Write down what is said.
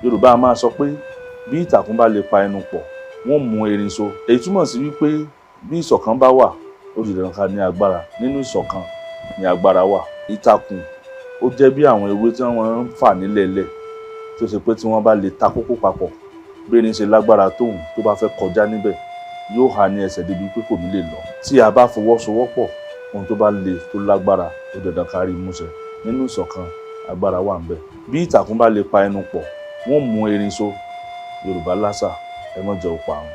Yorùbá a máa sọ pé bí ìtàkùn bá lè pa ẹnu pọ̀, wọ́n mú erin so. Èyí túmọ̀ sí wípé bí ìṣọ̀kan bá wà, ó di dandan ká ní agbára. Nínú ìṣọ̀kan ni agbára wà. Ìtàkùn ó jẹ́ bí àwọn ewé tí wọ́n ń fà nílẹ̀ẹ́lẹ̀, tó ṣe pé tí wọ́n bá lè ta kókó papọ̀, bí erin ṣe lágbára tóun, tó bá fẹ́ kọjá níbẹ̀, yóò há ní ẹsẹ̀ débi pé kò ní lè lọ. Tí a bá fọwọ́sowọ́pọ̀, ohun tó bá le tó lágbára, ó dandan ká rí múṣẹ. Nínú ìṣọ̀kan, agbára wà ńbẹ̀. Bí ìtàkùn bá lè pa ẹnu pọ̀, wọ́n mú erin so. Yorùbá lásà, ẹ má jẹ́ ó parun.